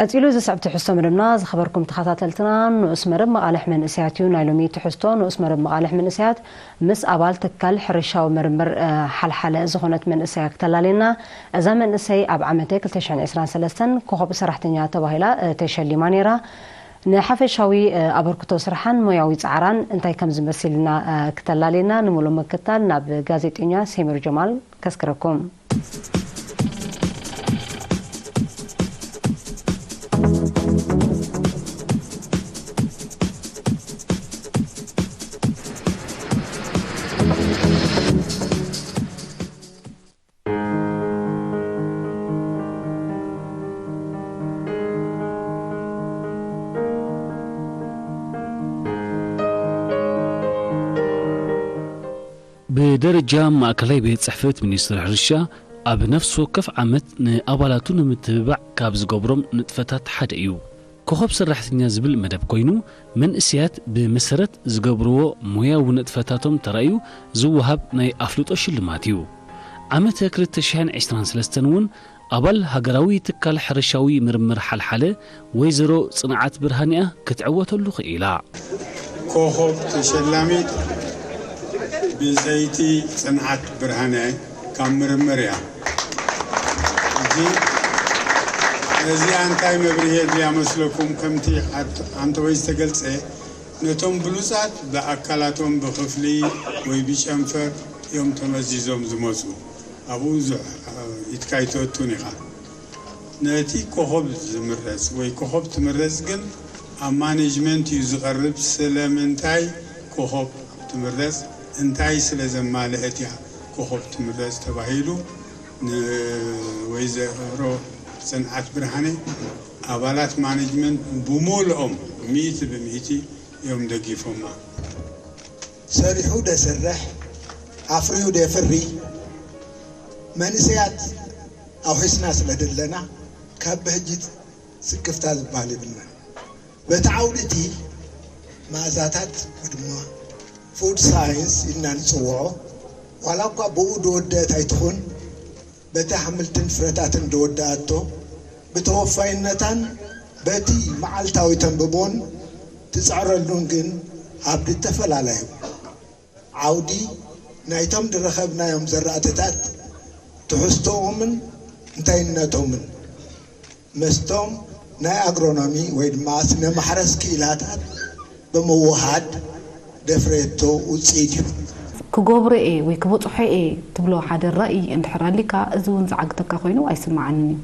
ቀጺሉ ዝስዕብ ትሕዝቶ መደብና ዝኸበርኩም ተኸታተልትና፣ ንኡስ መደብ መቓልሕ መንእሰያት እዩ። ናይ ሎሚ ትሕዝቶ ንኡስ መደብ መቓልሕ መንእሰያት ምስ ኣባል ትካል ሕርሻዊ ምርምር፣ እ፣ ሓልሓለ ዝኾነት መንእሰያ ክተላልየና። እዛ መንእሰይ ኣብ ዓመተ ክልተ ሽሕን ዕስራን ሰለስተን ኮኸብ ሰራሕተኛ ተባሂላ፣ እ፣ ተሸሊማ ነይራ። ንሓፈሻዊ፣ እ፣ ኣበርክቶ ስርሓን ሞያዊ ጻዕራን እንታይ ከም ዝመስልና፣ እ፣ ክተላልየና ንምሉእ ምክታል ናብ ጋዜጠኛ ሴሚር ጀማል ከስክረኩም። ብደረጃ ማእከላይ ቤት ጽሕፈት ሚኒስትሪ ሕርሻ፣ ኣብ ነፍሲ ወከፍ ዓመት ንኣባላቱ ንምትብባዕ ካብ ዝገብሮም ንጥፈታት ሓደ እዩ። ኮኸብ ሰራሕተኛ ዝብል መደብ ኮይኑ፣ መንእሰያት ብመሰረት ዝገብርዎ ሞያዊ ንጥፈታቶም ተራእዩ ዝወሃብ ናይ ኣፍልጦ ሽልማት እዩ። ዓመተ ክልተ ሽሕን ዕስራን ሰለስተን እውን ኣባል ሃገራዊ ትካል ሕርሻዊ ምርምር ሓልሓለ ወይዘሮ ጽንዓት ብርሃን'ያ ክትዕወተሉ ክኢላ። ኮኸብ ተሸላሚት ብዘይቲ ጽንዓት ብርሃነ ካብ ምርምር እያ። ሕጂ ነዚኣ እንታይ መብርሂ የድልያ መስለኩም? ከምቲ ኣት-፣ ኣንተ ወይ ዝተገልጸ፣ ነቶም ብሉጻት ብኣካላቶም ብክፍሊ ወይ ብጨንፈር እዮም ተመዚዞም ዝመጹ። ኣብኡ ብዙሕ፣ እ፣ ኢድካ ኣይትእቱን ኢኻ። ነቲ ኮኸብ ዝምረጽ ወይ ኮኸብ ትምረጽ ግን ኣብ ማኔጅመንት እዩ ዝቐርብ። ስለምንታይ ኮኸብ ትምረጽ? እንታይ ስለ ዘማልአት እያ ኮኸብ ትምረጽ ተባሂሉ ንወይዘሮ ጽንዓት ብርሃነ ኣባላት ማኔጅመንት ብሙሉኦም ሚእቲ ብሚእቲ እዮም ደጊፎማ። ሰሪሑ ደሰርሕ፣ ኣፍርዩ ደፍሪ፣ መንእሰያት ኣውሒስና ስለ ደለና፣ ካብ ብሕጂ ስክፍታ ዝበሃል የብልናን። በቲ ዓውዲ እቲ መኣዛታት ወይ ድማ ፉድ ሳይንስ ኢልና ንጽውዖ፣ ዋላ እኳ ብኡ ዝወደአት ኣይትኹን፣ በቲ ኣሕምልትን ፍረታትን ዝወደኣቶ፣ ብተወፋይነታን በቲ መዓልታዊ ተንብቦን ትጽዕረሉን ግን ኣብ ዝተፈላለዩ ዓውዲ ናይቶም ዝረኸብናዮም ዘራእትታት ትሕዝቶኦምን እንታይነቶምን ምስቶም ናይ ኣግሮኖሚ ወይ ድማ ስነ ማሕረስ ክኢላታት ብምውሃድ ደፍረቶ ውፅኢት እዩ። ክገብሮ እየ ወይ ክበፅሖ እየ ትብሎ ሓደ ራእይ እንድሕር ኣሊካ፣ እዚ እውን ዝዓግተካ ኮይኑ ኣይስምዓንን እዩ።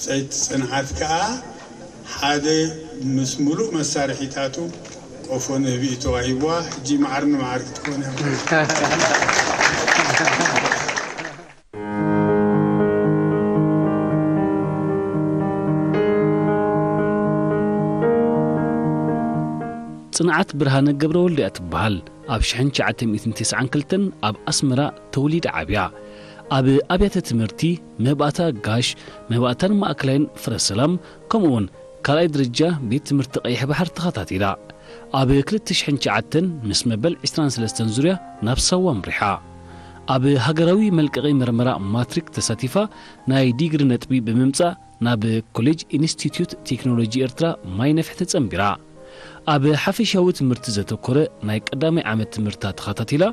ሰይቲ ጽንዓት ከኣ ሓደ ምስ ምሉእ መሳርሒታቱ ቆፎ ንህቢ እዩ ተዋሂብዋ። ሕጂ መዓር ንመዓር ክትኮን እያ። ጽንዓት ብርሃነ ገብረወልድ እያ ትበሃል። ኣብ ሽሕን ትሽዓተ ሚእትን ተስዓን ክልተን ኣብ ኣስመራ ተወሊዳ ዓብያ። ኣብ ኣብያተ ትምህርቲ መባእታ ጋሽ፣ መባእታን ማእከላይን ፍረ ሰላም፣ ከምኡውን ካልኣይ ደረጃ ቤት ትምህርቲ ቀይሕ ባሕር ተኸታቲላ። ኣብ ክልተ ሽሕን ትሽዓተን ምስ መበል ዕስራን ሰለስተን ዙርያ ናብ ሳዋ ኣምሪሓ። ኣብ ሃገራዊ መልቀቒ መርመራ ማትሪክ ተሳቲፋ ናይ ዲግሪ ነጥቢ ብምምጻእ ናብ ኮሌጅ ኢንስቲትዩት ቴክኖሎጂ ኤርትራ ማይ ነፍሒ ተጸንቢራ። ኣብ ሓፈሻዊ ትምህርቲ ዘተኮረ ናይ ቀዳማይ ዓመት ትምህርታ ተኸታቲላ፣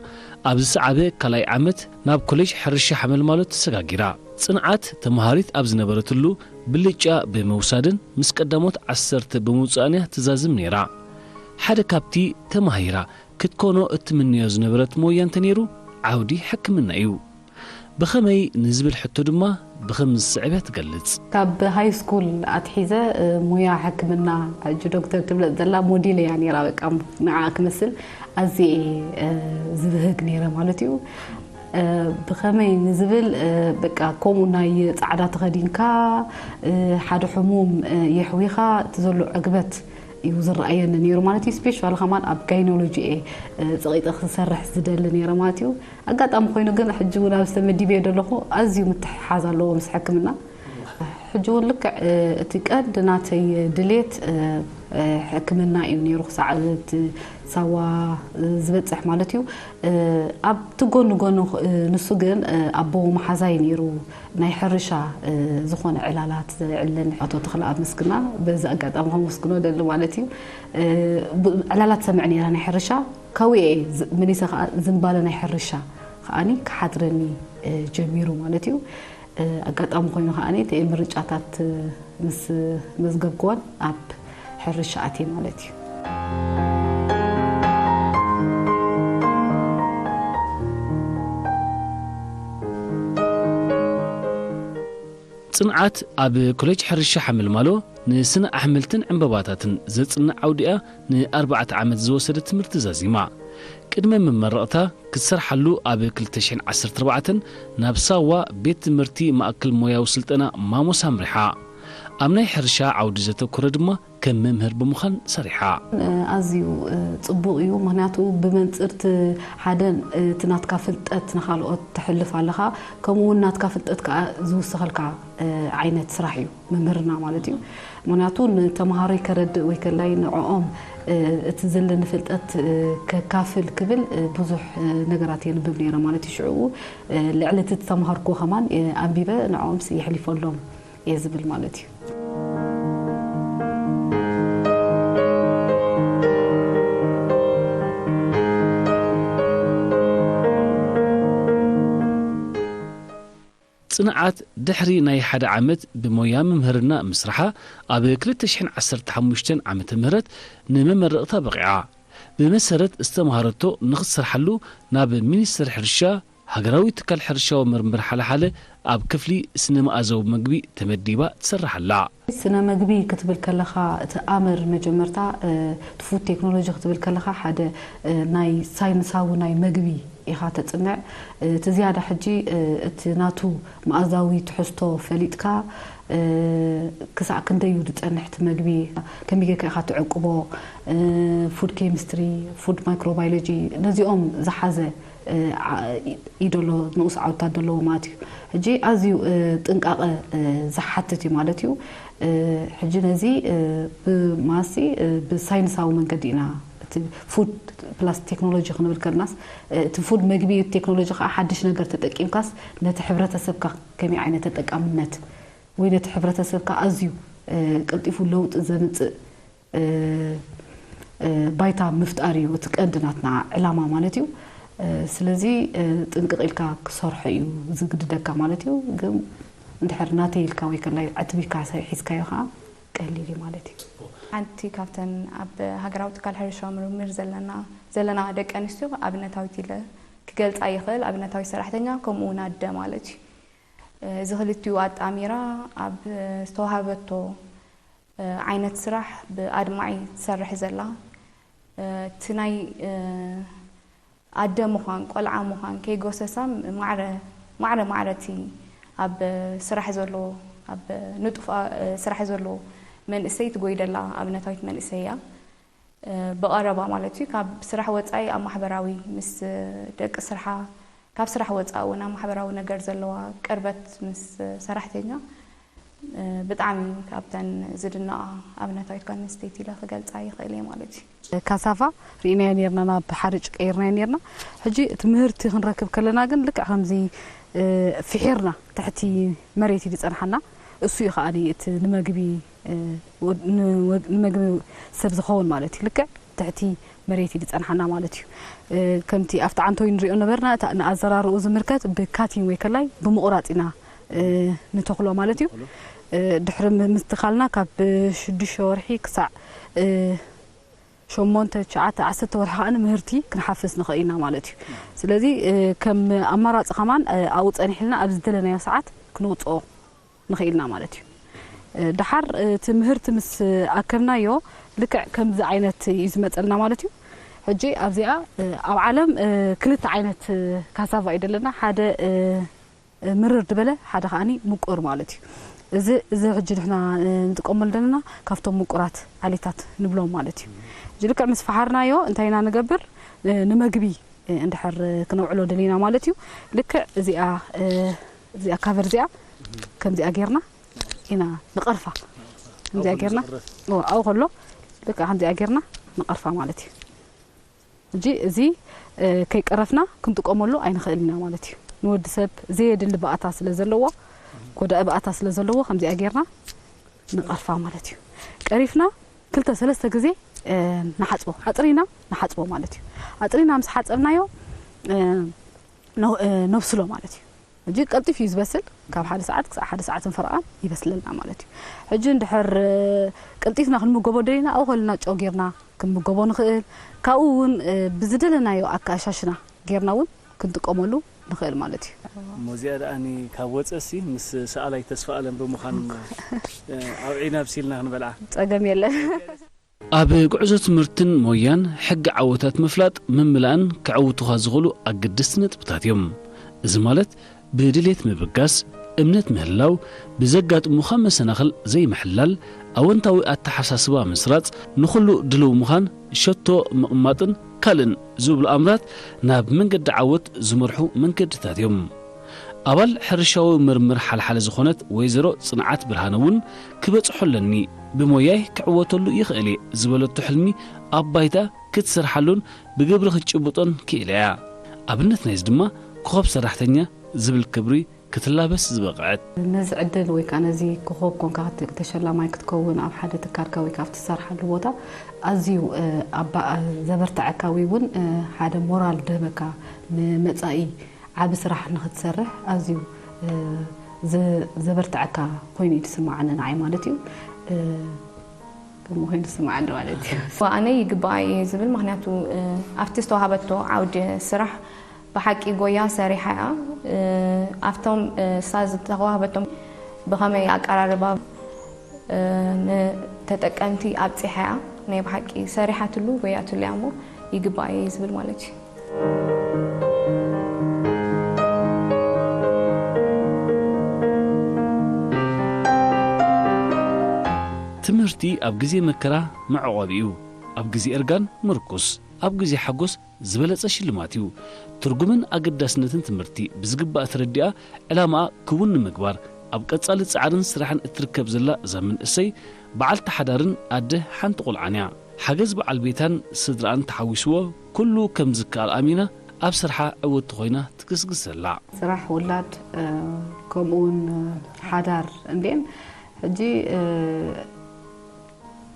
ኣብ ዝሰዓበ ካልኣይ ዓመት ናብ ኮሌጅ ሕርሻ ሓመልማሎ ተሰጋጊራ። ጽንዓት ተመሃሪት ኣብ ዝነበረትሉ ብልጫ ብምውሳድን ምስ ቀዳሞት ዓሰርተ ብምውጻእን እያ ትዛዝም ነይራ። ሓደ ካብቲ ተማሂራ ክትኮኖ እትምነዮ ዝነበረት ሞያ እንተነይሩ ዓውዲ ሕክምና እዩ። ብኸመይ ንዝብል ሕቶ ድማ ብኸም ዝስዕብ እያ ትገልጽ። ካብ ሃይ ስኩል ኣትሒዘ፣ እ፣ ሞያ ሕክምና፣ ሕጂ ዶክተር ትብለጽ ዘላ ሞዴል እያ ነይራ። በቃ ንዓ ክመስል ኣዝየ እየ፣ እ፣ ዝብህግ ነይረ ማለት እዩ። እ፣ ብኸመይ ንዝብል፣ እ፣ በቃ ከምኡ ናይ ጻዕዳ ተኸዲንካ፣ እ፣ ሓደ ሕሙም፣ እ፣ የሕዊኻ እቲ ዘሎ ዕግበት እዩ ዝረኣየኒ ነይሩ ማለት እዩ። ስፔሻሊ ከማን ኣብ ጋይኖሎጂ እየ፣ እ፣ ጸቒጠ ክሰርሕ ዝደሊ ነይረ ማለት እዩ። ኣጋጣሚ ኮይኑ ግን ሕጂ እውን ኣብዚ ተመዲበ ዘለኹ ኣዝዩ ምትሕሓዝ ኣለዎ ምስ ሕክምና። ሕጂ እውን ልክዕ፣ እ፣ እቲ ቀንዲ ናተይ ድሌት፣ እ፣ ሕክምና እዩ ነይሩ ክሳዕ እቲ ሳዋ ዝበፅሕ ማለት እዩ። ኣብቲ ጎኒ ጎኒ ንሱ ግን ኣቦ መሓዛይ ነይሩ። ናይ ሕርሻ ዝኾነ ዕላላት ዘዕልን ኣቶ ተኽለኣብ ምስግና በዚ ኣጋጣሚ ከመስግኖ ደሊ ማለት እዩ። ዕላላት ሰምዕ ነይራ ናይ ሕርሻ ካውየ መሊሰ ከዓ ዝንባለ ናይ ሕርሻ ከዓኒ ክሓድረኒ ጀሚሩ ማለት እዩ። ኣጋጣሚ ኮይኑ ከዓኒ እቲ ምርጫታት ምስ መዝገብክዎን ኣብ ሕርሻ ኣትየ ማለት እዩ። ጽንዓት ኣብ ኮሌጅ ሕርሻ ሓመልማሎ ንስነ ኣሕምልትን ዕምበባታትን ዘጽንዕ ዓውዲኣ ንኣርባዕተ ዓመት ዝወሰደ ትምህርቲ ዛዚማ። ቅድመ መመረቕታ ክትሰርሓሉ ኣብ ክልተ ሽሕን ዓሰርተ ኣርባዕተን ናብ ሳዋ ቤት ትምህርቲ ማእከል ሞያዊ ስልጠና ማሞስ ኣምሪሓ። ኣብ ናይ ሕርሻ ዓውዲ ዘተኮረ ድማ ከም መምህር ብምዃን ሰሪሓ። ኣዝዩ ጽቡቕ እዩ። ምኽንያቱ ብመንጽር እቲ ሓደ እቲ ናትካ ፍልጠት ንኻልኦት ተሕልፍ ኣለኻ፣ ከምኡ እውን ናትካ ፍልጠት ከዓ ዝውስኸልካ ዓይነት ስራሕ እዩ መምህርና ማለት እዩ። ምኽንያቱ ንተምሃሮይ ከረድእ ወይ ከላይ ንዕኦም እቲ ዘለኒ ፍልጠት ከካፍል ክብል ብዙሕ ነገራት የንብብ ነይረ ማለት እዩ። ሽዕኡ ልዕሊ እቲ ዝተምሃርኩዎ ከማን ኣንቢበ ንዕኦምስ የሕሊፈሎም እየ ዝብል ማለት እዩ። ጽንዓት ድሕሪ ናይ ሓደ ዓመት ብሞያ ምምህርና ምስርሓ ኣብ ክልተ ሽሕን ዓሰርተ ሓሙሽተን ዓመተ ምህረት ንመመረቕታ በቒዓ። ብመሰረት ዝተምሃረቶ ንኽትሰርሓሉ ናብ ሚኒስትሪ ሕርሻ ሃገራዊ ትካል ሕርሻዊ ምርምር ሓለሓለ ኣብ ክፍሊ ስነ መኣዛዊ መግቢ ተመዲባ ትሰርሕ ኣላ። ስነ መግቢ ክትብል ከለኻ እቲ ኣምር መጀመርታ እቲ ፉድ ቴክኖሎጂ ክትብል ከለኻ ሓደ ናይ ሳይንሳዊ ናይ መግቢ ኢኻ ተጽንዕ። እቲ ዝያዳ ሕጂ እቲ ናቱ መኣዛዊ ትሕዝቶ ፈሊጥካ ክሳዕ ክንደይ እዩ ዝጸንሕ እቲ መግቢ፣ ከመይ ጌርካ ኢኻ ትዕቅቦ፣ ፉድ ኬሚስትሪ፣ ፉድ ማይክሮባዮሎጂ ነዚኦም ዝሓዘ እዩ ደሎ ንኡስ ዓውድታት ደለዎ ማለት እዩ። ሕጂ ኣዝዩ ጥንቃቐ ዝሓትት እዩ ማለት እዩ። ሕጂ ነዚ ብማሲ ብሳይንሳዊ መንገዲ ኢና እቲ ፉድ ፕላስ ቴክኖሎጂ ክንብል ከለናስ እቲ ፉድ መግቢ እዩ፣ ቴክኖሎጂ ከዓ ሓድሽ ነገር ተጠቂምካስ ነቲ ሕብረተሰብካ ከመይ ዓይነት ተጠቃምነት ወይ ነቲ ሕብረተሰብካ ኣዝዩ ቀልጢፉ ለውጢ ዘምፅእ ባይታ ምፍጣር እዩ እቲ ቀንዲ ናትና ዕላማ ማለት እዩ። ስለዚ ጥንቅቕ ኢልካ ክሰርሖ እዩ ዝግድደካ ማለት እዩ። ግን እንድሕር ናተይ ኢልካ ወይ ከላይ ዕትቢካ ሰብ ሒዝካዮ ከዓ ቀሊል እዩ ማለት እዩ። ሓንቲ ካብተን ኣብ ሃገራዊ ትካል ሕርሻዊ ምርምር ዘለና ዘለና ደቂ ኣንስትዮ ኣብነታዊት ኢለ ክገልፃ ይኽእል። ኣብነታዊት ሰራሕተኛ ከምኡ እውን ኣደ ማለት እዩ። እዚ ክልቲኡ ኣጣሚራ ኣብ ዝተዋሃበቶ ዓይነት ስራሕ ብኣድማዒ ትሰርሕ ዘላ እቲ ናይ ኣደ ምዃን ቆልዓ ምዃን ከይጎሰሳ ማዕረ ማዕረ ማዕረ እቲ ኣብ ስራሕ ዘሎ ኣብ ንጡፍ ስራሕ ዘሎ መንእሰይ ትጎይደላ ኣብነታዊት መንእሰይ እያ። ብቐረባ ማለት እዩ ካብ ስራሕ ወፃኢ ኣብ ማሕበራዊ ምስ ደቂ ስርሓ ካብ ስራሕ ወፃኢ እውን ኣብ ማሕበራዊ ነገር ዘለዋ ቅርበት ምስ ሰራሕተኛ ብጣዕሚ ካብተን ዝድነቓ ኣብነታዊት ጓል ኣንስተይቲ ኢለ ክገልፃ ይኽእል እየ ማለት እዩ። ካሳፋ ርኢናዮ ነርና ናብ ሓርጭ ቀይርናዮ ነርና። ሕጂ እቲ ምህርቲ ክንረክብ ከለና ግን ልክዕ ከምዚ ፍሒርና ትሕቲ መሬት እዩ ዝፀንሓና። እሱ እዩ ከዓኒ እቲ ንመግቢ ንመግቢ ሰብ ዝኸውን ማለት እዩ። ልክዕ ትሕቲ መሬት እዩ ዝፀንሓና ማለት እዩ። ከምቲ ኣብቲ ዓንቶይ ንሪኦ ነበርና ንኣዘራርኡ ዝምልከት ብካቲን ወይ ከላይ ብምቑራፅ ኢና ንተኽሎ ማለት እዩ። ድሕሪ ምስትኻልና ካብ ሽዱሽተ ወርሒ ክሳዕ ሸሞንተ ትሽዓተ ዓሰርተ ወርሒ ከዓ ምህርቲ ክንሓፍስ ንኽእል ኢና ማለት እዩ። ስለዚ ከም ኣማራፂ ከማን ኣብኡ ፀኒሕልና ኣብ ዝደለናዮ ሰዓት ክንውፅኦ ንኽእል ኢና ማለት እዩ። ደሓር እቲ ምህርቲ ምስ ኣከብናዮ ልክዕ ከምዚ ዓይነት እዩ ዝመፀልና ማለት እዩ። ሕጂ ኣብዚኣ ኣብ ዓለም ክልተ ዓይነት ካሳቫ እዩ ዘለና ሓደ ምርር ዝበለ ሓደ ከዓኒ ምቁር ማለት እዩ። እዚ እዚ ሕጂ ንሕና ንጥቀመሉ ዘለና ካብቶም ምቁራት ዓሌታት ንብሎም ማለት እዩ። ሕጂ ልክዕ ምስ ፈሓርናዮ እንታይ ኢና ንገብር? ንመግቢ እንድሕር ክነውዕሎ ደሊና ማለት እዩ። ልክዕ እዚኣ እዚኣ ካቨር እዚኣ ከምዚኣ ጌርና ኢና ንቐርፋ። ከምዚኣ ጌርና ኣብኡ ከሎ ልክዕ ከምዚኣ ጌርና ንቐርፋ ማለት እዩ። ሕጂ እዚ ከይቀረፍና ክንጥቀመሉ ኣይንኽእል ኢና ማለት እዩ። ንወዲ ሰብ ዘየድሊ ባእታ ስለ ዘለዎ፣ ጎዳኢ ባእታ ስለ ዘለዎ፣ ከምዚኣ ጌርና ንቐርፋ ማለት እዩ። ቀሪፍና ክልተ ሰለስተ ግዜ ንሓፅቦ፣ ኣፅሪና ንሓፅቦ ማለት እዩ። ኣፅሪና ምስ ሓፀብናዮ ነብስሎ ማለት እዩ። ሕጂ ቀልጢፍ እዩ ዝበስል። ካብ ሓደ ሰዓት ክሳብ ሓደ ሰዓትን ፈረቓን ይበስለልና ማለት እዩ። ሕጂ እንድሕር ቀልጢፍና ክንምገቦ ደሊና ኣብኡ ከልና ጨው ጌርና ክንምገቦ ንኽእል። ካብኡ እውን ብዝደለናዮ ኣካሻሽና ጌርና እውን ክንጥቀመሉ ንኽእል ማለት እዩ። እሞ እዚኣ ደኣኒ ካብ ወፀሲ ምስ ሰኣላይ ተስፋ ኣለም ብምዃን ኣብዒና ብሲልና ክንበልዓ ጸገም የለን። ኣብ ጉዕዞ ትምህርትን ሞያን ሕጊ ዓወታት ምፍላጥ ምምላእን ከዕውቱኻ ዝኽእሉ ኣገደስቲ ነጥብታት እዮም። እዚ ማለት ብድሌት ምብጋስ፣ እምነት ምህላው፣ ብዘጋጥሙኻ መሰናኽል ዘይምሕላል፣ ኣወንታዊ ኣተሓሳስባ ምስራጽ፣ ንኹሉ ድልው ምዃን፣ ሸቶ ምቕማጥን ካልእን ዝብሉ ኣምራት ናብ መንገዲ ዓወት ዝመርሑ መንገድታት እዮም። ኣባል ሕርሻዊ ምርምር ሓልሓለ ዝኾነት ወይዘሮ ጽንዓት ብርሃነ እውን ክበጽሖ ኣለኒ፣ ብሞያይ ክዕወተሉ ይኽእል እየ ዝበለቶ ሕልሚ ኣብ ባይታ ክትሰርሓሉን ብግብሪ ክትጭብጦን ክኢላ እያ። ኣብነት ናይዚ ድማ ኮኸብ ሰራሕተኛ ዝብል ክብሪ ክትላበስ ዝበቕዐት። ነዚ ዕድል ወይ ከዓ ነዚ ኮኸብ ኮንካ ተሸላማይ ክትከውን ኣብ ሓደ ትካልካ ወይ ከዓ ኣብ ትሰርሓሉ ቦታ ኣዝዩ ዘበርትዐካ ወይ እውን ሓደ ሞራል ድህበካ ንመፃኢ ዓቢ ስራሕ ንኽትሰርሕ ኣዝዩ ዘበርትዐካ ኮይኑ እዩ ዝስምዓኒ ንዓይ ማለት እዩ። ከምኡ ኮይኑ ዝስምዓኒ ማለት እዩ። ኣነ ይግባኣ እየ ዝብል ምክንያቱ ኣብቲ ዝተዋሃበቶ ዓውዲ ስራሕ ብሓቂ ጎያ ሰሪሓ እያ። ኣብቶም እሳ ዝተዋህበቶም ብኸመይ ኣቀራርባ ንተጠቀምቲ ኣብፂሓ እያ። ናይ ብሓቂ ሰሪሓትሉ ጎያትሉ እያ እሞ ይግባኣ እየ ዝብል ማለት እዩ። ትምህርቲ ኣብ ግዜ መከራ መዕቖቢ እዩ፣ ኣብ ግዜ እርጋን ምርኩስ፣ ኣብ ግዜ ሓጎስ ዝበለጸ ሽልማት እዩ። ትርጉምን ኣገዳስነትን ትምህርቲ ብዝግባእ ተረዲኣ ዕላማኣ ክውን ንምግባር ኣብ ቀጻሊ ጻዕርን ስራሕን እትርከብ ዘላ እዛ መንእሰይ በዓልቲ ሓዳርን ኣደ ሓንቲ ቁልዓን እያ። ሓገዝ በዓል ቤታን ስድራኣን ተሓዊስዎ ኩሉ ከም ዝከኣል ኣሚና ኣብ ስርሓ ዕውቲ ኮይና ትግስግስ ዘላ። ስራሕ ውላድ ከምኡውን ሓዳር እንዴን ሕጂ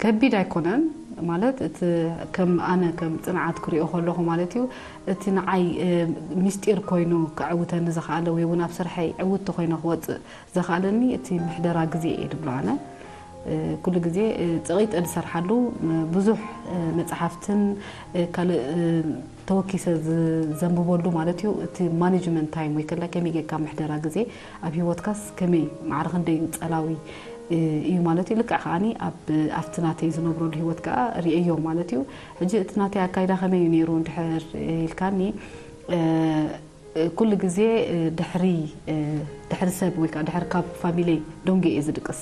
ከቢድ ኣይኮነን ማለት እቲ ከም ኣነ ከም ፅንዓት ክሪኦ ከለኹ ማለት እዩ እቲ ንዓይ ምስጢር ኮይኑ ክዕውተኒ ዝኽኣለ ወይ እውን ኣብ ስርሐይ ዕውቲ ኮይነ ክወፅእ ዘኽኣለኒ እቲ ምሕደራ ግዜ እየ ድብሎ ኣነ ኩሉ ግዜ ፀቒጠ ዝሰርሓሉ ብዙሕ መፅሓፍትን ካልእ ተወኪሰ ዘንብበሉ ማለት እዩ እቲ management time ወይ ከላ ከመይ ጌርካ ምሕደራ ግዜ ኣብ ሂወትካስ ከመይ ማዕረ ክንደይ እዩ ጸላዊ እዩ ማለት እዩ። ልክዕ ከኣኒ ኣብ ኣብቲ ናተይ ዝነብረሉ ሂወት ከኣ ርእየዮ ማለት እዩ። ሕጂ እቲ ናተይ ኣካይዳ ከመይ እዩ ነይሩ እንድሕር ኢልካኒ ኩሉ ግዜ ድሕሪ ድሕሪ ሰብ ወይ ከዓ ድሕሪ ካብ ፋሚለይ ደንጉየ እየ ዝድቅስ።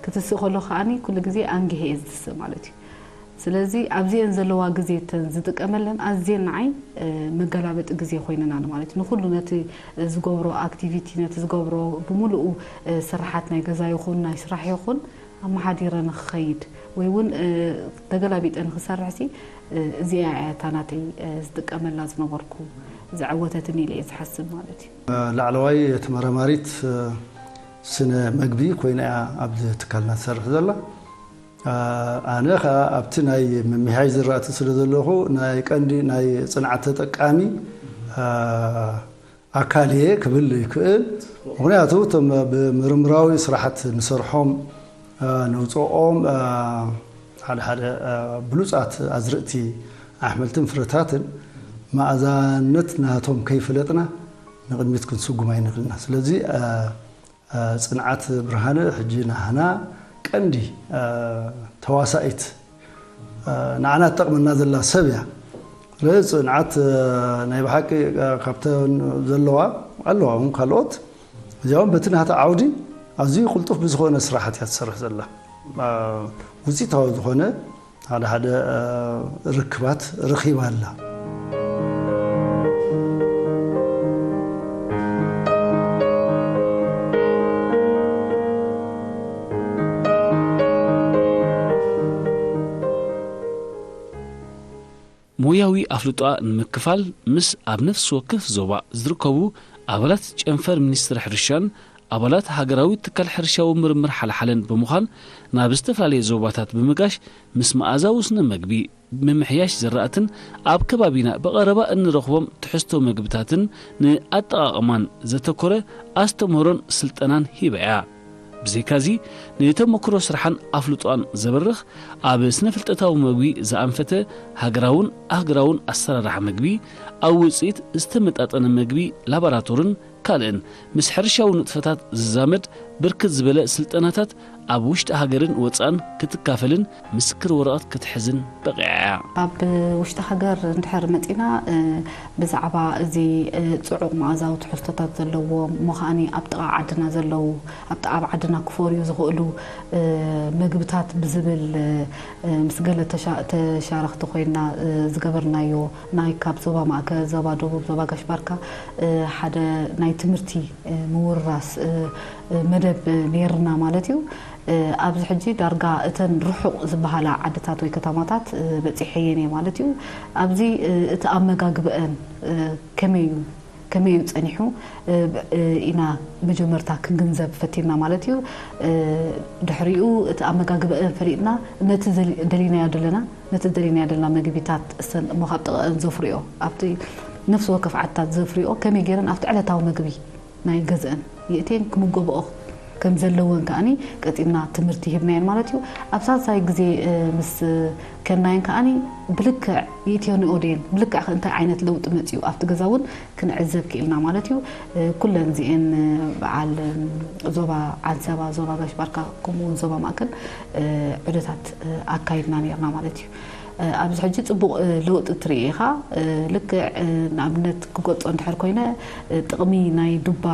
ክትስእ ከሎ ከኣኒ ኩሉ ግዜ ኣንጊሀ እየ ዝትስእ ማለት እዩ። ስለዚ ኣብዚኤን ዘለዋ ግዜ እተን ዝጥቀመለን ኣዝየን ንዓይ መገላበጢ ግዜ ኮይነናኒ ማለት እዩ። ንኩሉ ነቲ ዝገብሮ ኣክቲቪቲ ነቲ ዝገብሮ ብምሉኡ ስርሓት ናይ ገዛ ይኹን ናይ ስራሕ ይኹን ኣመሓዲረ ንክኸይድ ወይ እውን ተገላቢጠ ንክሰርሕ ሲ እዚኣ እያ እታ ናተይ ዝጥቀመላ ዝነበርኩ ዝዓወተትኒ ኢለ እየ ዝሓስብ ማለት እዩ። ላዕለዋይ ተመራማሪት ስነ መግቢ ኮይና እያ ኣብዚ ትካልና ትሰርሕ ዘላ። ኣነ ከኣ ኣብቲ ናይ ምምሕያሽ ዝራእቲ ስለ ዘለኹ ናይ ቀንዲ ናይ ጽንዓት ተጠቃሚ ኣካል እየ ክብል ይክእል። ምኽንያቱ እቶም ብምርምራዊ ስራሕት ንሰርሖም ነውፅኦም ሓደ ሓደ ብሉፃት ኣዝርእቲ ኣሕምልትን ፍረታትን መኣዛነት ናቶም ከይፈለጥና ንቕድሚት ክንስጉም ኣይንኽእልና። ስለዚ ፅንዓት ብርሃነ ሕጂ ናህና ቀንዲ ተዋሳኢት ንዓና ትጠቕመና ዘላ ሰብ እያ። ስለዚ ፅንዓት ናይ ብሓቂ ካብተን ዘለዋ ኣለዋ እውን ካልኦት እዚኦም በቲ ናታ ዓውዲ ኣዝዩ ቅልጡፍ ብዝኾነ ስራሓት እያ ትሰርሕ ዘላ። ውፅኢታዊ ዝኾነ ሓደ ሓደ ርክባት ረኺባ ኣላ። ዊ ኣፍልጦኣ ንምክፋል ምስ ኣብ ነፍሲ ወከፍ ዞባ ዝርከቡ ኣባላት ጨንፈር ሚኒስትሪ ሕርሻን ኣባላት ሃገራዊ ትካል ሕርሻዊ ምርምር ሓልሓለን ብምዃን ናብ ዝተፈላለየ ዞባታት ብምጋሽ ምስ መኣዛዊ ስነ መግቢ ምምሕያሽ ዘራእትን ኣብ ከባቢና ብቐረባ እንረኽቦም ትሕዝቶ መግብታትን ንኣጠቓቕማን ዘተኮረ ኣስተምህሮን ስልጠናን ሂባ እያ። ብዘይካዚ ንተመክሮ ስርሓን ኣፍልጦኣን ዘበርኽ ኣብ ስነ ፍልጠታዊ መግቢ ዝኣንፈተ ሃገራውን ኣህግራውን ኣሰራርሓ መግቢ ኣብ ውፅኢት ዝተመጣጠነ መግቢ ላቦራቶርን ካልእን ምስ ሕርሻዊ ንጥፈታት ዝዛመድ ብርክት ዝበለ ስልጠናታት ኣብ ውሽጢ ሃገርን ወፃእን ክትካፈልን ምስክር ወረቐት ክትሕዝን በቂዓ እያ። ኣብ ውሽጢ ሃገር እንድሕር መፂና ብዛዕባ እዚ ጽዑቕ መኣዛዊ ትሕዝቶታት ዘለዎ እሞ ከዓኒ ኣብ ጥቓ ዓድና ዘለዉ ኣብቲ ኣብ ዓድና ክፈርዩ ዝኽእሉ ምግብታት ብዝብል ምስ ገለ ተሻረኽቲ ኮይና ዝገበርናዮ ናይ ካብ ዞባ ማእከል፣ ዞባ ደቡብ፣ ዞባ ጋሽ ባርካ ሓደ ናይ ትምህርቲ ምውርራስ መደብ ነይርና ማለት እዩ። ኣብዚ ሕጂ ዳርጋ እተን ርሑቕ ዝበሃላ ዓድታት ወይ ከተማታት በፂሐየን እየ ማለት እዩ። ኣብዚ እቲ ኣመጋግበአን ከመይ እዩ ከመይ እዩ ፀኒሑ ኢና መጀመርታ ክንግንዘብ ፈቲና ማለት እዩ። ድሕሪኡ እቲ ኣመጋግበአን ፈሊጥና ነቲ ደሊናዮ ዘለና ነቲ ደሊናዮ ዘለና መግቢታት እሞ ካብ ጥቐአን ዘፍርዮ ኣብቲ ነፍሲ ወከፍ ዓድታት ዘፍርዮ ከመይ ገይረን ኣብቲ ዕለታዊ መግቢ ናይ ገዝአን የእትየን ክምገብኦ ከም ዘለወን ከዓኒ ቀጺልና ትምህርቲ ሂብናየን ማለት እዩ። ኣብ ሳልሳይ ግዜ ምስ ከድናየን ከዓኒ ብልክዕ የእትየንኦ ድየን ብልክዕ ከ እንታይ ዓይነት ለውጢ መጺኡ ኣብቲ ገዛ እውን ክንዕዘብ ክኢልና ማለት እዩ። ኩለን እዚኤን በዓል ዞባ ዓንሰባ፣ ዞባ ጋሽ ባርካ ከምኡ እውን ዞባ ማእከል ዑደታት ኣካይድና ነርና ማለት እዩ። ኣብዚ ሕጂ ጽቡቕ ለውጢ ትርኢ ኢኻ። ልክዕ ንኣብነት ክገልጾ እንድሕር ኮይነ ጥቕሚ ናይ ዱባ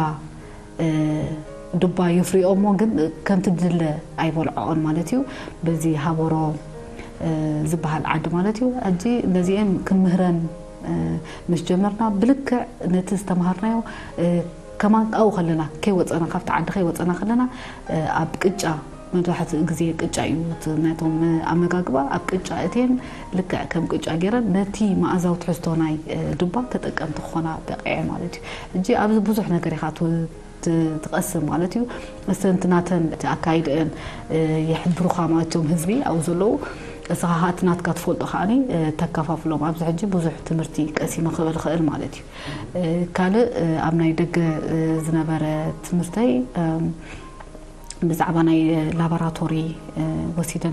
ዱባ የፍርዮ እሞ ግን ከምቲ ድለ ኣይበልዖኦን ማለት እዩ። በዚ ሃበሮ ዝበሃል ዓዲ ማለት እዩ። ሕጂ ነዚኤን ክምህረን ምስ ጀመርና ብልክዕ ነቲ ዝተምሃርናዮ ከማን ኣብኡ ከለና ከይወፀና ካብቲ ዓዲ ከይወፀና ከለና ኣብ ቅጫ መብዛሕትኡ ግዜ ቅጫ እዩ እቲ ናይቶም ኣመጋግባ ኣብ ቅጫ እትየን ልክዕ ከም ቅጫ ገይረን ነቲ መኣዛዊ ትሕዝቶ ናይ ዱባ ተጠቀምቲ ክኾና በቂዐ ማለት እዩ። ሕጂ ኣብዚ ብዙሕ ነገር ኢኻ ትቀስም ማለት እዩ። እሰንቲ ናተን እቲ ኣካይድአን ይሕብሩኻ ማለት እዮም ህዝቢ ኣብኡ ዘለዉ እስኻ ኸዓ እቲ ናትካ ትፈልጦ ከዓኒ ተከፋፍሎም ኣብዚ ሕጂ ብዙሕ ትምህርቲ ቀሲመ ክብል ኽእል ማለት እዩ። ካልእ ኣብ ናይ ደገ ዝነበረ ትምህርተይ ብዛዕባ ናይ ላቦራቶሪ ወሲደ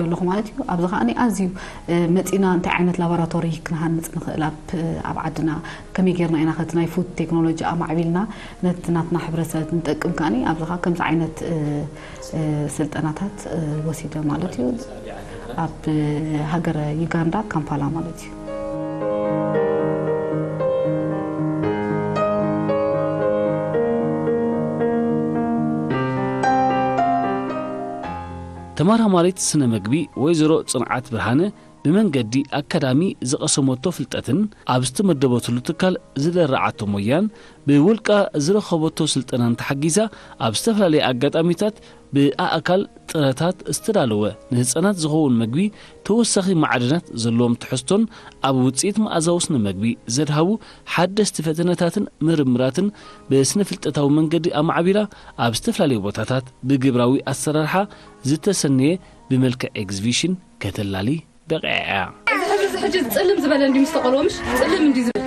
ኣለኹ ማለት እዩ። ኣብዚ ከዓኒ ኣዝዩ መፂና እንታይ ዓይነት ላቦራቶሪ ክንሃንፅ ንኽእል ኣብ ዓድና ከመይ ጌርና ኢና ከቲ ናይ ፉድ ቴክኖሎጂ ኣማዕቢልና ነቲ ናትና ሕብረተሰብ ንጠቅም ከዓኒ ኣብዚ ከዓ ከምዚ ዓይነት ስልጠናታት ወሲደ ማለት እዩ። ኣብ ሃገረ ዩጋንዳ ካምፓላ ማለት እዩ። ተመራማሪት ስነ መግቢ ወይዘሮ ፅንዓት ብርሃነ ብመንገዲ ኣካዳሚ ዝቐሰመቶ ፍልጠትን ኣብ ዝተመደበትሉ ትካል ዝደረዓቶ ሞያን ብውልቃ ዝረኸበቶ ስልጠናን ተሓጊዛ ኣብ ዝተፈላለየ ኣጋጣሚታት ብኣእካል ጥረታት ዝተዳለወ ንህፃናት ዝኸውን መግቢ ተወሳኺ ማዕድናት ዘለዎም ትሕዝቶን ኣብ ውፅኢት መኣዛዊ ስነ መግቢ ዘድሃቡ ሓደስቲ ፈተነታትን ምርምራትን ብስነ ፍልጠታዊ መንገዲ ኣማዕቢላ ኣብ ዝተፈላለዩ ቦታታት ብግብራዊ ኣሰራርሓ ዝተሰነየ ብመልክዕ ኤግዚቢሽን ከተላሊ በቂዓ እያ። እዚ ሕጂ፣ እዚ ሕጂ ጽልም ዝበለ እንዲ ምስ ተቐልዎ፣ ምሽ ጽልም እንዲ ዝብል።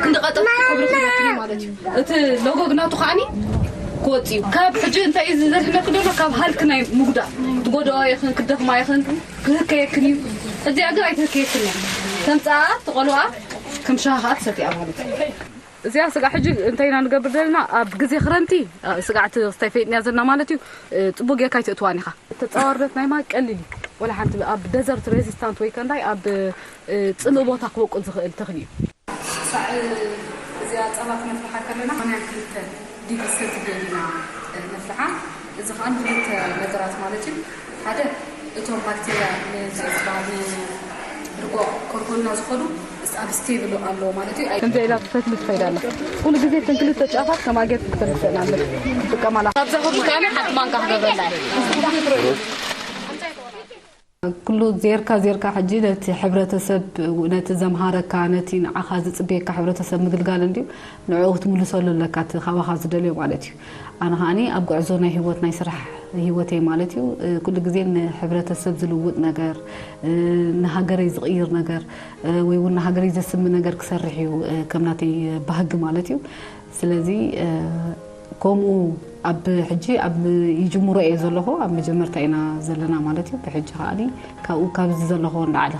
ክንዲ ቀጠፍ ሕብሪ ክህበክን እዩ ማለት እዩ። እቲ ሎጎ ግናቱ ከዓኒ ክወጽእ እዩ። ካብ ሕጂ እንታይ እዩ ዘድሕነኪ ዘሎ? ካብ ሃልክ ናይ ምጉዳእ። ትጎድኦ ኢኽን፣ ክደኽማ ኢኽን፣ ክህከየክን እዩ። እዚኣ ግን ኣይትህከየክን እያ። ተምጽኣ፣ ትቐልዋ፣ ከም ሻሂ ከኣ ትሰትያ ማለት እዩ። እዚኣ ስጋዕ ሕጂ እንታይ ኢና ንገብር ዘለና? ኣብ ግዜ ክረምቲ፣ እ፣ ስጋዕ እቲ ክስታይ ፈይጥና ዘለና ማለት እዩ። እ፣ ጽቡቅ ጌርካ ኣይተእትዋን ኢኻ። ተጻዋርነት ናይ ማይ ቀሊል እዩ። ወላ ሓንቲ ኣብ ደዘርት ሬዚስታንት ወይ ከ እንታይ ኣብ፣ እ፣ ጽምእ ቦታ ክበቁል ዝኽእል ተኽሊ እዩ። ሳዕ እዚኣ ጸባ ክነፍልሓ ከለና ሰማንያን ክልተ ዲግሪ ሴንቲግሬድ ኢና፣ እ፣ ነፍልሓ። እዚ ኸኣ ንክልተ ነገራት ማለት እዩ። ሓደ፣ እቶም ባክቴርያ ንዝበሃል ንርጎ ከርጎልና ዝኸዱ ምስ ኣብ ስቴብል ኣለዎ ማለት እዩ። ኣይ- ከምዚኣ ኢላ ትፈትሊ ትኸይድ ኣላ። ኩሉ ግዜ እተን ክልተ ጫፋት ከማን ጌርኪ ክትፈልጥን ኣለኪ። ትጥቀማላ። ካብዛ ኩሉ ከኣ ሓንቲ ማንካ ክገብረላ እየ። ኩሉ ዜርካ ዜርካ ሕጂ ነቲ ሕብረተሰብ፣ ነቲ ዘምሃረካ፣ ነቲ ንዓኻ ዝጽበየካ ሕብረተሰብ ምግልጋል እንድዩ። ንዕኡ ክትምልሰሉ ኣለካ፣ እቲ ካባኻ ዝደልዮ ማለት እዩ። ኣነ ከዓኒ ኣብ ጉዕዞ ናይ ህይወት፣ ናይ ስራሕ ህይወተይ ማለት እዩ፣ ኩሉ ግዜ ንሕብረተሰብ ዝልውጥ ነገር፣ ንሃገረይ ዝቕይር ነገር፣ ወይ እውን ንሃገረይ ዘስሚ ነገር ክሰርሕ እዩ፣ ከም ናተይ ባህጊ ማለት እዩ። ስለዚ ከምኡ ኣብ ሕጂ ኣብ ይጅምሮ እየ ዘለኹ፣ ኣብ መጀመርታ ኢና ዘለና ማለት እዩ። ብሕጂ ከዓኒ ካብኡ ካብዚ ዘለኹ እንዳዓለ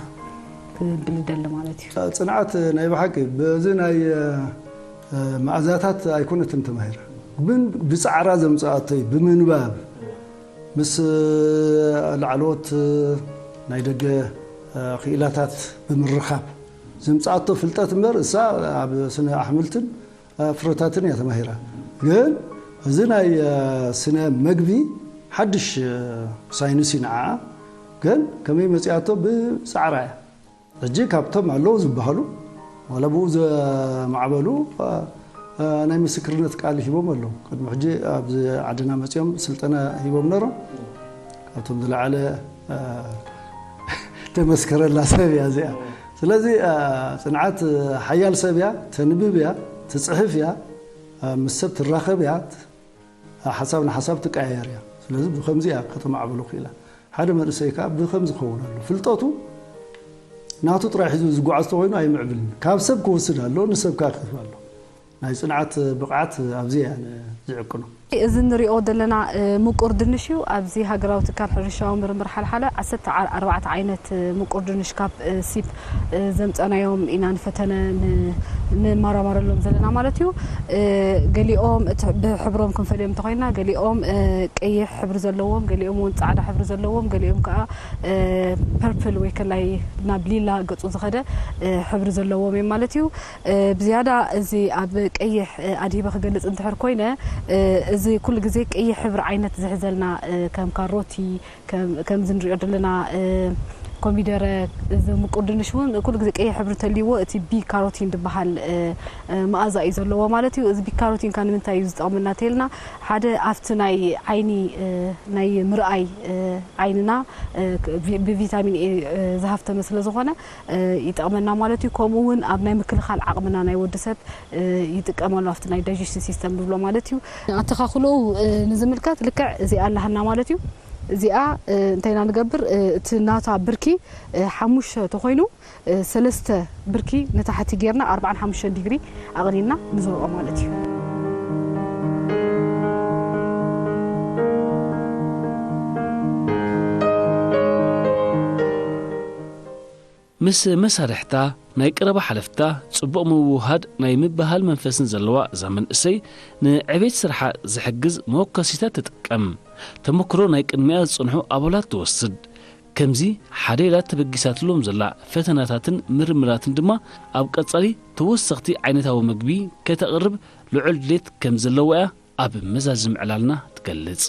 ክብል ይደሊ ማለት እዩ። ጽንዓት ናይ ብሓቂ በዚ ናይ መኣዛታት ኣይኮነትን ተማሂራ፣ ግን ብጻዕራ ዘምጽኣቶይ ብምንባብ ምስ ላዕለዎት ናይ ደገ ክኢላታት ብምርኻብ ዘምጽኣቶ ፍልጠት እምበር፣ እሳ ኣብ ስነ ኣሕምልትን ፍረታትን እያ ተማሂራ። ግን እዚ ናይ ስነ መግቢ ሓድሽ ሳይንስ እዩ ንዓኣ። ግን ከመይ መጺኣቶ? ብጻዕራ እያ። ሕጂ ካብቶም ኣለዉ ዝበሃሉ፣ ዋላ ብኡ ዘማዕበሉ፣ ናይ ምስክርነት ቃል ሂቦም ኣለዉ። ቅድሚ ሕጂ ኣብዚ ዓድና መጺኦም ስልጠና ሂቦም ነይሮም። ካብቶም ዝለዓለ ተመስከረላ ሰብ እያ እዚኣ። ስለዚ ጽንዓት ሓያል ሰብ እያ፣ ተንብብ እያ፣ ትጽሕፍ እያ፣ ምስ ሰብ ትራኸብ እያ፣ ሓሳብ ንሓሳብ ትቀያየር እያ። ስለዚ ብኸምዚ እያ ከተማዕብሎ ክኢላ። ሓደ መንእሰይ ከኣ ብኸምዚ ክኸውን ኣሎ። ፍልጠቱ ናቱ ጥራይ ሒዙ ዝጓዓዝ ተኾይኑ ኣይምዕብልን። ካብ ሰብ ክወስድ ኣሎ፣ ንሰብ ከኣ ክህብ ኣሎ። ናይ ጽንዓት ብቕዓት ኣብዚ እያ ዝዕቅኖ። እዚ ንሪኦ ዘለና ምቁር ድንሽ እዩ። ኣብዚ ሃገራዊ ትካል ሕርሻዊ ምርምር ሓልሓለ ዓሰርተ ኣርባዕተ ዓይነት ምቁር ድንሽ ካብ ሲፕ ዘምጸናዮም ኢና ንፈተነ ንመራመረሎም ዘለና ማለት እዩ። ገሊኦም ብሕብሮም ክንፈልዮም እንተኮይና፣ ገሊኦም ቀይሕ ሕብሪ ዘለዎም፣ ገሊኦም እውን ጻዕዳ ሕብሪ ዘለዎም፣ ገሊኦም ከዓ ፐርፕል ወይ ከላይ ናብ ሊላ ገጹ ዝኸደ ሕብሪ ዘለዎም እዮም ማለት እዩ። ብዝያዳ እዚ ኣብ ቀይሕ ኣድሂበ ክገልጽ እንድሕር ኮይነ፣ እዚ ኩሉ ግዜ ቀይሕ ሕብሪ ዓይነት ዝሕዘልና ከም ካሮቲ፣ ከምዚ ንሪኦ ዘለና ኮሚደረ፣ እዚ ምቁር ድንሽ እውን ኩሉ ግዜ ቀይሕ ሕብሪ እንተልይዎ እቲ ቢ ካሮቲን ዝበሃል መኣዛ እዩ ዘለዎ ማለት እዩ። እዚ ቢ ካሮቲን ከ ንምንታይ እዩ ዝጠቕመና ተይልና፣ ሓደ ኣብቲ ናይ ዓይኒ ናይ ምርኣይ ዓይንና ብቪታሚን ኤ ዝሃፍተመ ስለ ዝኾነ ይጠቕመና ማለት እዩ። ከምኡ እውን ኣብ ናይ ምክልኻል ዓቕምና ናይ ወዲ ሰብ ይጥቀመሉ ኣብቲ ናይ ዳይጀስቲን ሲስተም ንብሎ ማለት እዩ። ኣተኻኽሎኡ ንዝምልከት ልክዕ እዚኣ ኣላሃና ማለት እዩ። እዚኣ እንታይ ኢና ንገብር? እቲ ናታ ብርኪ ሓሙሽተ ተኾይኑ ሰለስተ ብርኪ ንታሕቲ ጌርና ኣርባዓን ሓሙሽተን ዲግሪ ኣቕኒና ንዘርኦ ማለት እዩ። ምስ መሳርሕታ ናይ ቀረባ ሓለፍታ ጽቡቕ ምውህሃድ ናይ ምብህሃል መንፈስን ዘለዋ እዛ መንእሰይ ንዕቤት ስርሓ ዝሕግዝ መወከሲታት ትጥቀም። ተመክሮ ናይ ቅድሚኣ ዝጸንሑ ኣባላት ትወስድ። ከምዚ ሓደ ኢላ ተበጊሳትሎም ዘላ ፈተናታትን ምርምራትን ድማ ኣብ ቀጻሊ ተወሰኽቲ ዓይነታዊ መግቢ ከተቕርብ ልዑል ድሌት ከም ዘለዋ እያ ኣብ መዛዝም ዕላልና ትገልጽ።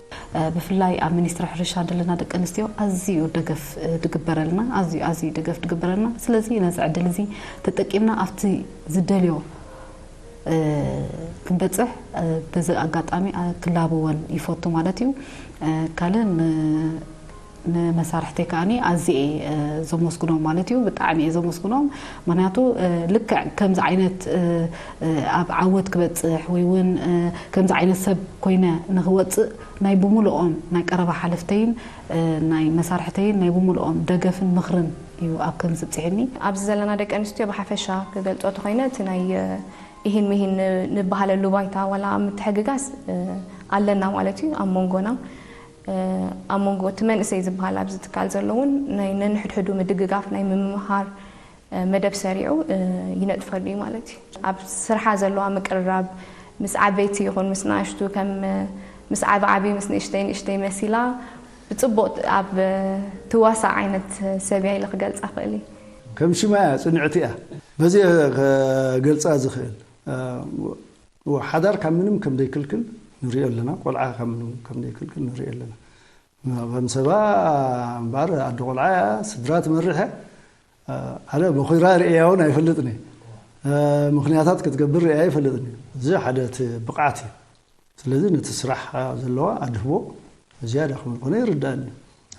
ብፍላይ ኣብ ሚኒስትሪ ሕርሻ ዘለና ደቂ ኣንስትዮ ኣዝዩ ደገፍ ድግበረልና፣ ኣዝዩ ኣዝዩ ደገፍ ድግበረልና። ስለዚ ነዚ ዕድል እዚ ተጠቂምና ኣብቲ ዝደልዮ ክንበጽሕ በዚ ኣጋጣሚ ክላበወን ይፈቱ ማለት እዩ። ካልእ ንመሳርሕተይ ከዓኒ ኣዝየ እየ ዘመስግኖም ማለት እዩ። ብጣዕሚ እየ ዘመስግኖም። ምክንያቱ ልክዕ ከምዚ ዓይነት ኣብ ዓወት ክበጽሕ ወይ እውን ከምዚ ዓይነት ሰብ ኮይነ ንክወፅእ ናይ ብምልኦም ናይ ቀረባ ሓለፍተይን ናይ መሳርሕተይን ናይ ብምልኦም ደገፍን ምኽርን እዩ ኣብ ከምዚ ብፅሒኒ። ኣብዚ ዘለና ደቂ ኣንስትዮ ብሓፈሻ ክገልፆ ተኮይነ እቲ ናይ ኢሂን ምሂን ንበሃለሉ ባይታ ዋላ ምትሕግጋዝ ኣለና ማለት እዩ ኣብ መንጎና። ኣብ መንጎ እቲ መንእሰይ ዝበሃል ኣብዚ ትካል ዘሎ እውን ናይ ነንሕድሕዱ ምድግጋፍ ናይ ምምሃር መደብ ሰሪዑ ይነጥፈሉ እዩ ማለት እዩ። ኣብ ስርሓ ዘለዋ ምቅርራብ ምስ ዓበይቲ ይኹን ምስ ንኣሽቱ ከም ምስ ዓቢ ዓቢ ምስ ንእሽተይ ንእሽተይ መሲላ ብጽቡቕ ኣብ ትዋሳእ ዓይነት ሰብ እያ ኢለ ክገልጻ ክእል እየ። ከም ሽማ እያ፣ ጽንዕቲ እያ። በዚ እየ ክገልጻ ዝኽእል። ሓዳር ካብ ምንም ከም ዘይክልክል ንሪኦ ኣለና፣ ቆልዓ ካብ ምንም ከም ዘይክልክል ንሪኦ ኣለና። ከም ሰባ እምበኣር ኣደ ቆልዓ እያ፣ ስድራ ትመርሕ እያ። ኣነ በኺራ ርእያ እውን ኣይፈልጥን እየ። ምኽንያታት ክትገብር ርእያ ኣይፈልጥን እየ። እዚ ሓደ እቲ ብቕዓት እዩ። ስለዚ ነቲ ስራሕ ዘለዋ ኣድህቦ ዝያዳ ከም ዝኾነ ይርዳእኒ።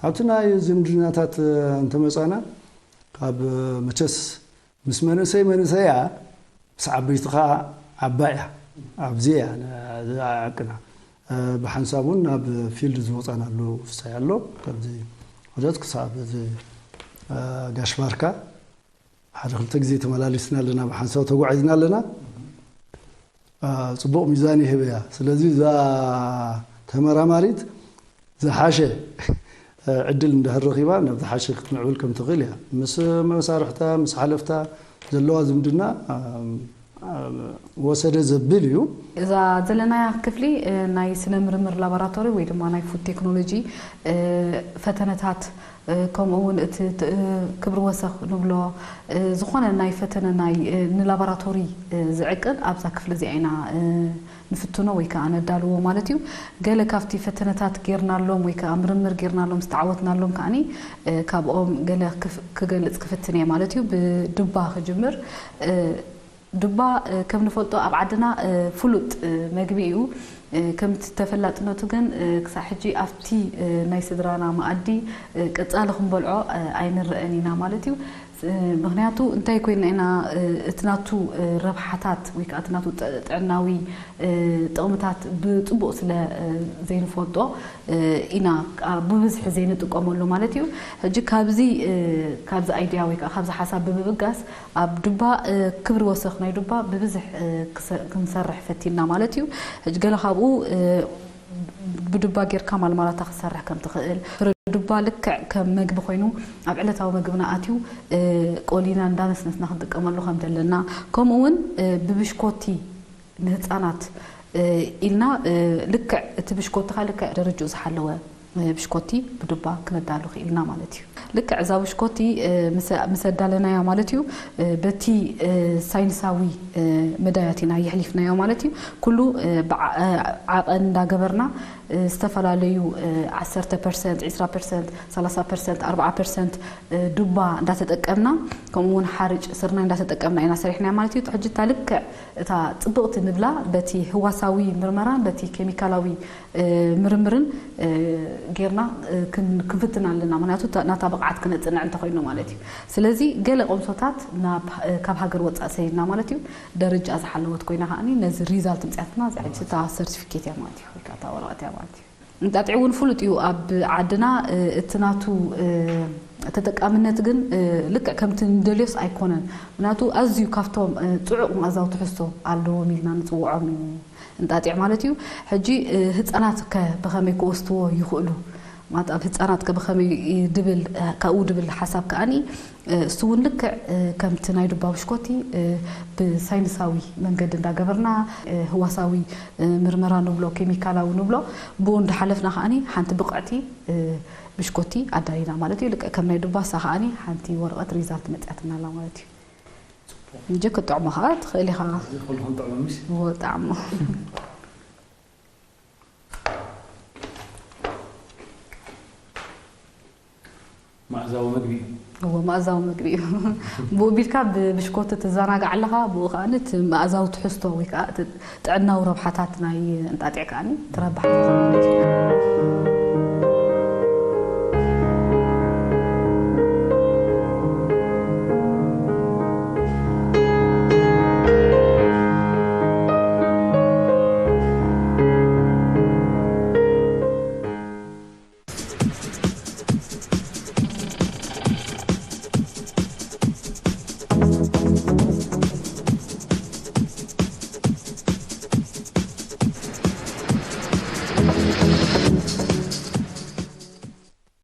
ኣብቲ ናይ ዝምድናታት እንተመፃና ካብ መቸስ ምስ መንእሰይ መንእሰያ ምስ ዓበይቲ ከዓ ዓባይ እያ። ኣብዚ እያ ዓቅና። ብሓንሳብ እውን ናብ ፊልድ ዝወፃናሉ ውሳይ ኣሎ። ካብዚ ዑደት ክሳብ እዚ ጋሽ ባርካ ሓደ ክልተ ግዜ ተመላሊስና ኣለና፣ ብሓንሳብ ተጓዒዝና ኣለና። ጽቡቕ ሚዛን ይህብ እያ። ስለዚ እዛ ተመራማሪት ዝሓሸ ዕድል እንድሕር ረኺባ ናብ ዝሓሸ ክትምዕብል ከም ትኽእል እያ። ምስ መሳርሕታ ምስ ሓለፍታ ዘለዋ ዝምድና ወሰደ ዘብል እዩ። እዛ ዘለናያ ክፍሊ ናይ ስነ ምርምር ላቦራቶሪ ወይ ድማ ናይ ፉድ ቴክኖሎጂ ፈተነታት ከምኡ እውን እቲ ክብሪ ወሰኽ ንብሎ ዝኾነ ናይ ፈተነ ናይ ንላቦራቶሪ ዝዕቅን ኣብዛ ክፍሊ እዚኣ ኢና ንፍትኖ ወይ ከዓ ነዳልዎ ማለት እዩ። ገለ ካብቲ ፈተነታት ጌርናሎም ወይ ከዓ ምርምር ጌርናሎም ዝተዓወትናሎም ከዓኒ ካብኦም ገለ ክገልፅ ክፍትን እየ ማለት እዩ። ብዱባ ክጅምር። ዱባ ከም ንፈልጦ ኣብ ዓድና ፍሉጥ መግቢ እዩ። ከምቲ ተፈላጥነቱ ግን ክሳብ ሕጂ ኣብቲ ናይ ስድራና መኣዲ ቀፃሊ ክንበልዖ ኣይንረአን ኢና ማለት እዩ። ምክንያቱ እንታይ ኮይና ኢና እቲ ናቱ ረብሓታት ወይ ከዓ እቲ ናቱ ጥዕናዊ ጥቕምታት ብፅቡቕ ስለ ዘይንፈልጦ ኢና ብብዝሒ ዘይንጥቀመሉ ማለት እዩ። ሕጂ ካብዚ ካብዚ ኣይድያ ወይ ከዓ ካብዚ ሓሳብ ብምብጋስ ኣብ ዱባ ክብሪ ወሰኽ ናይ ዱባ ብብዝሕ ክንሰርሕ ፈቲና ማለት እዩ። ሕጂ ገለ ካብኡ ብዱባ ጌርካ ማልማላታ ክትሰርሕ ከም ትኽእል፣ ፍረ ዱባ ልክዕ ከም መግቢ ኮይኑ ኣብ ዕለታዊ መግብና ኣትዩ ቆሊና እንዳነስነስና ክንጥቀመሉ ከም ዘለና፣ ከምኡ እውን ብብሽኮቲ ንህፃናት ኢልና ልክዕ እቲ ብሽኮቲ ካ ልክዕ ደረጅኡ ዝሓለወ ብሽኮቲ ብዱባ ክነዳሉ ክኢልና ማለት እዩ። ልክዕ እዛ ብሽኮቲ ምስ ኣዳለናያ ማለት እዩ በቲ ሳይንሳዊ መዳያት ኢና የሕሊፍናዮ ማለት እዩ። ኩሉ ዓቐን እንዳገበርና ዝተፈላለዩ ዓሰርተ ፐርሰንት፣ ዒስራ ፐርሰንት፣ ሰላሳ ፐርሰንት፣ ኣርባዓ ፐርሰንት ዱባ እንዳተጠቀምና ከምኡ እውን ሓርጭ ስርናይ እንዳተጠቀምና ኢና ሰሪሕናያ ማለት እዩ። ሕጂ እታ ልክዕ እታ ፅብቕቲ ንብላ በቲ ህዋሳዊ ምርመራን በቲ ኬሚካላዊ ምርምርን ጌርና ክንፍትን ኣለና። ምክንያቱ ናታ ብቕዓት ክነፅንዕ እንተኮይኑ ማለት እዩ። ስለዚ ገለ ቆምሶታት ካብ ሃገር ወፃእ ሰይድና ማለት እዩ ደረጃ ዝሓለወት ኮይና ከዓኒ ነዚ ሪዛልት ምፅያትና ዝዕጅታ ሰርቲፊኬት እያ ማለት እዩ። ወይከዓ እታ ወረቐት እያ ማለት እዩ። እንጣጢዕ እውን ፍሉጥ እዩ ኣብ ዓድና እቲ ናቱ ተጠቃምነት ግን ልክዕ ከምቲ ንደልዮስ ኣይኮነን። ምክንያቱ ኣዝዩ ካብቶም ፅዑቕ መኣዛዊ ትሕዝቶ ኣለዎም ኢልና ንፅውዖም እዩ እንጣጢዕ ማለት እዩ። ሕጂ ህፃናት ከ ብኸመይ ክወስድዎ ይኽእሉ? ማለት ኣብ ህፃናት ከ ብኸመይ ድብል ካብኡ ድብል ሓሳብ ከኣኒ እሱ እውን ልክዕ ከምቲ ናይ ዱባ ብሽኮቲ ብሳይንሳዊ መንገዲ እንዳገበርና ህዋሳዊ ምርመራ ንብሎ ኬሚካላዊ ንብሎ ብኡ እንዳሓለፍና ከኣኒ ሓንቲ ብቕዕቲ ብሽኮቲ ኣዳሊና ማለት እዩ። ልክዕ ከም ናይ ዱባ እሳ ከኣኒ ሓንቲ ወረቐት ሪዛልት መፅያትና ኣላ ማለት እዩ። እንጂ ክትጥዕሞ ከዓ ትኽእል ኢኻ። እዚ ኩሉ ክንጥዕሞ ምሽ? እዎ፣ ጥዓሞ። መኣዛዊ መግቢ እዩ። እዎ፣ መኣዛዊ መግቢ እዩ። ብኡ ቢልካ ብብሽኮቲ ትዘናጋዕ ኣለኻ፣ ብኡ ከዓ እቲ መኣዛዊ ትሕዝቶ ወይ ከዓ እቲ ጥዕናዊ ረብሓታት ናይ እንጣጢዕ ከዓኒ ትረብሕ ኣለኻ ማለት እዩ።